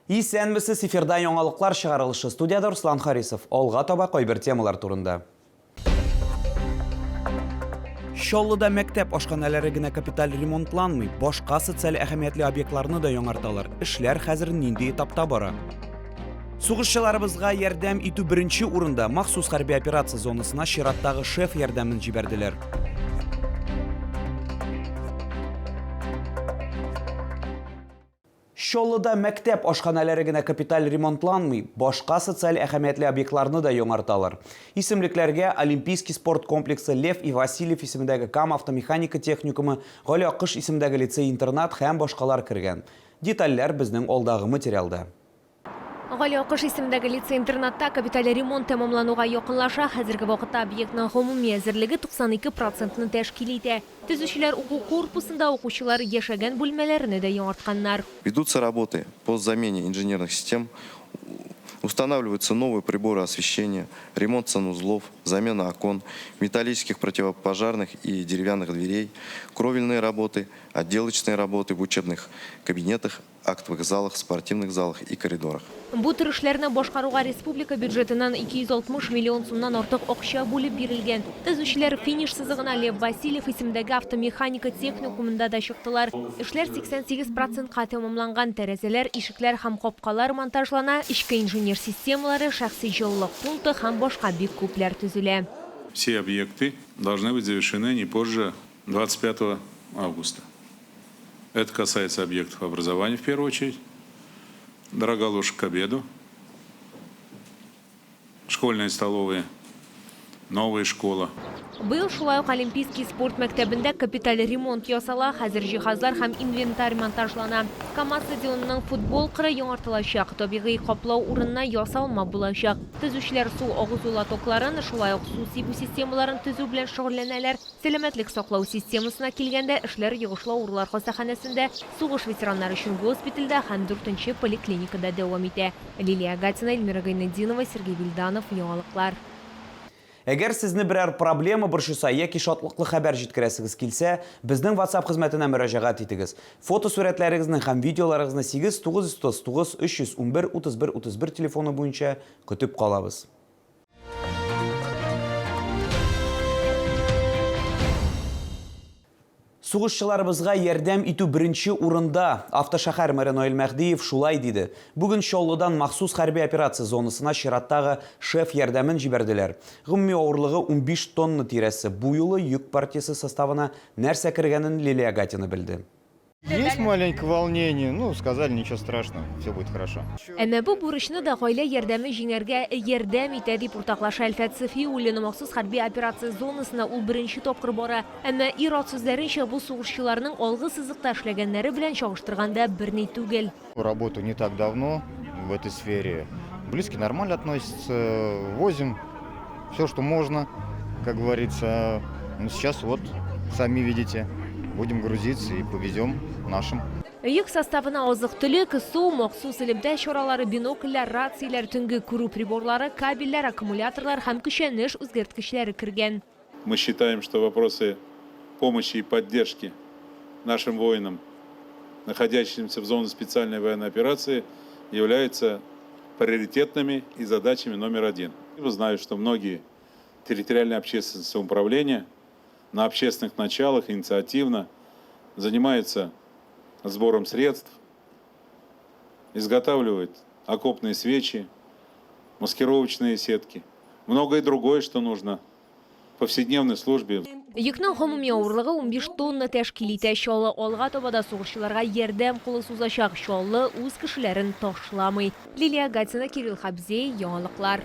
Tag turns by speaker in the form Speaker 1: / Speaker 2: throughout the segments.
Speaker 1: Исәнмесез, эфирда яңалыклар чыгарылышы. Студиядә Руслан Харисов. Алга таба кайбер темалар турында. Чаллыда мәктәп ашханәләре генә капиталь ремонтланмый, башка социаль әһәмиятле объектларны да яңарталар. Эшләр хәзер нинди этапта бара? Сугышчыларыбызга ярдәм итү беренче урында. Махсус хәрби операция зонасына чираттагы шеф ярдәмен җибәрделәр. Чаллыда мәктәп ашханәләре генә капиталь ремонтланмый, башка социаль әһәмиятле объектларны да яңарталар. Исемлекләргә Олимпийский спорт комплексы, Лев и Васильев исемендәге Кама автомеханика техникумы, Гали Акыш исемендәге лицей-интернат һәм башкалар кергән. Детальләр безнең алдагы материалда.
Speaker 2: Гали Акыш исемендәге лицей-интернатта капиталь ремонт тәмамлануга якынлаша. Хәзерге вакытта объектның гомуми әзерлеге 92 процентны тәшкил итә. Төзүчеләр уку корпусында укучылар яшәгән бүлмәләрне дә яңартканнар.
Speaker 3: Ведутся работы по замене инженерных систем, устанавливаются новые приборы освещения, ремонт санузлов, замена окон, металлических противопожарных и деревянных дверей, кровельные работы, отделочные работы в учебных кабинетах, актовых залах, спортивных залах и коридорах.
Speaker 2: Бу төр эшләрне башкаруга республика бюджетыннан 260 миллион сумнан артык акча бүлеп бирелгән. Төзүчеләр финиш сызыгына Лев Васильев исемендәге автомеханика техникумында да чыктылар. Эшләр 88 процентка тәмамланган, тәрәзәләр, ишекләр һәм капкалар монтажлана, эчке инженер системалары, шәхси җылылык пункты һәм башка бик күпләр төзелә.
Speaker 4: Все объекты должны быть завершены не позже 25 августа. Это касается объектов образования в первую очередь, дороголож к обеду, школьные столовые, новая школа.
Speaker 2: Быел шулай ук Олимпийский спорт мәктәбендә капиталь ремонт ясала, хәзер җиһазлар һәм инвентарь монтажлана. КАМАЗ стадионының футбол кыры яңартылачак, табигый каплау урынына ясалма булачак. Төзүчеләр су агызу лотокларын, шулай ук су сибү системаларын төзү белән шөгыльләнәләр. Сәламәтлек саклау системасына килгәндә, эшләр йогышлы авырулар хастаханәсендә, сугыш ветераннары өчен госпитальдә һәм дүртенче поликлиникада дәвам итә. Лилия Гатина, Эльмира Гайнетдинова, Сергей Вильданов, Яңалыклар.
Speaker 1: Әгәр сезне берәр проблема борчыса яки шатлыклы хәбәр җиткерәсегез килсә, безнең WhatsApp хезмәтенә мөрәҗәгать итегез. Фотосурәтләрегезне һәм видеоларыгызны 8 939 311 31 31 телефоны буенча көтеп калабыз. Сугышчыларыбызга ярдәм итү беренче урында. Автошәһәр мэры Наил Мәһдиев шулай диде. Бүген Чаллыдан махсус хәрби операция зонасына чираттагы шеф ярдәмен җибәрделәр. Гомуми авырлыгы 15 тонна тирәсе. Бу юлы йөк партиясе составына нәрсә кергәнен Лилия Гатина белде.
Speaker 5: Есть маленькое волнение, ну, сказали, ничего страшного, все будет хорошо.
Speaker 2: Әмма бу бурычны да гаилә ярдәме җиңәргә ярдәм итә, дип уртаклаша Әлфәт Сафиуллин. Махсус хәрби операция зонасына ул беренче тапкыр бара. Әмма ир-ат сүзләренчә, бу сугышчыларның алгы сызыкта эшләгәннәре белән чагыштырганда берни түгел.
Speaker 5: Работаю не так давно в этой сфере. Близкие нормально относятся, возим все, что можно, как говорится. Но сейчас вот, сами видите, будем грузиться и повезем нашим.
Speaker 2: Йөк составына азык-төлек, су, махсус элемтә чаралары, бинокльләр, рацияләр, төнге күрү приборлары, кабельләр, аккумуляторлар һәм көчәнеш үзгәрткечләре кергән.
Speaker 4: Мы считаем, что вопросы помощи и поддержки нашим воинам, находящимся в зоне специальной военной операции, являются приоритетными и задачами номер один. Знаю, что многие территориальные общественные самоуправления на общественных началах инициативно занимаются сбором средств, изготавливают окопные свечи, маскировочные сетки, многое другое, что нужно повседневной службе.
Speaker 2: Йөкнең гомуми авырлыгы 15 тонна тәшкил итә. Чаллы алга таба да сугышчыларга ярдәм кулы сузачак. Чаллы үз кешеләрен ташламый. Лилия Гатина, Кирилл Хабзей, Яңалыклар.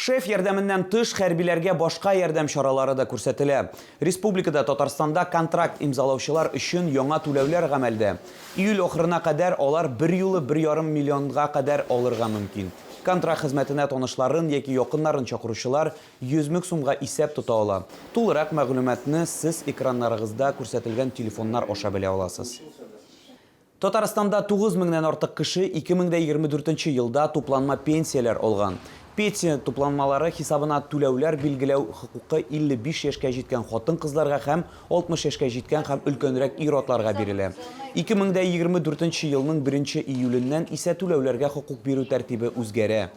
Speaker 1: Шеф ярдәменнән тыш, хәрбиләргә башка ярдәм чаралары да күрсәтелә. Республикада Татарстанда контракт имзалаучылар өчен яңа түләүләр гамәлдә. Июль ахырына кадәр алар берьюлы бер ярым миллионга кадәр алырга мөмкин. Контракт хезмәтенә танышларын яки якыннарын чакыручылар 100 мең сумга исәп тота ала. Тулырак мәгълүматны сез экраннарыгызда күрсәтелгән телефоннар аша белә аласыз. Татарстанда 9 меңнән артык кеше 2024 елда тупланма пенсияләр алган. Пенсия тупланмалары хисабына түләүләр билгеләү хокукы 55 яшькә җиткән хатын-кызларга һәм 60 яшькә җиткән һәм өлкәнрәк ир-атларга бирелә. 2024 елның беренче июленнән исә түләүләргә хокук бирү тәртибе үзгәрә.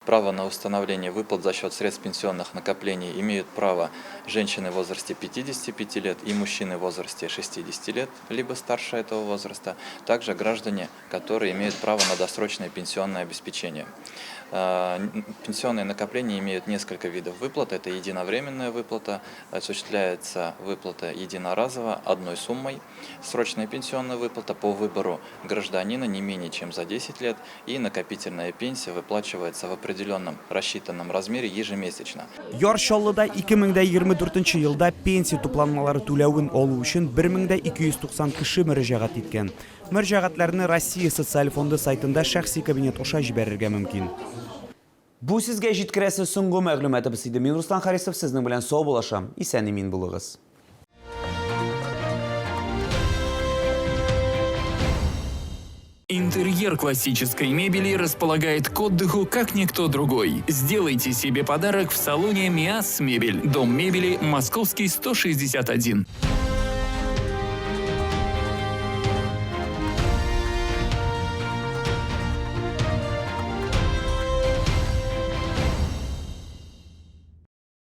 Speaker 6: Право на установление выплат за счет средств пенсионных накоплений имеют право женщины в возрасте 55 лет и мужчины в возрасте 60 лет, либо старше этого возраста, также граждане, которые имеют право на досрочное пенсионное обеспечение. Пенсионные накопления имеют несколько видов выплат. Это единовременная выплата, осуществляется выплата единоразово одной суммой, срочная пенсионная выплата по выбору гражданина не менее чем за 10 лет и накопительная пенсия выплачивается в определенном рассчитанном размере ежемесячно.
Speaker 1: Яр Чаллыда 2024 елда пенсия тупланмалары түләвен алу өчен 1290 кеше мөрәҗәгать иткән. Мөрәҗәгатьләрне Россия Социаль фонды сайтында шәхси кабинет аша җибәрергә мөмкин. Бу сезгә җиткерәсе соңгы мәгълүматыбыз иде. Мин Руслан Харисов сезнең белән саубуллашам. Исән-имин булыгыз.
Speaker 7: Интерьер классической мебели располагает к отдыху, как никто другой. Сделайте себе подарок в салоне «Миас Мебель». Дом мебели, Московский, 161.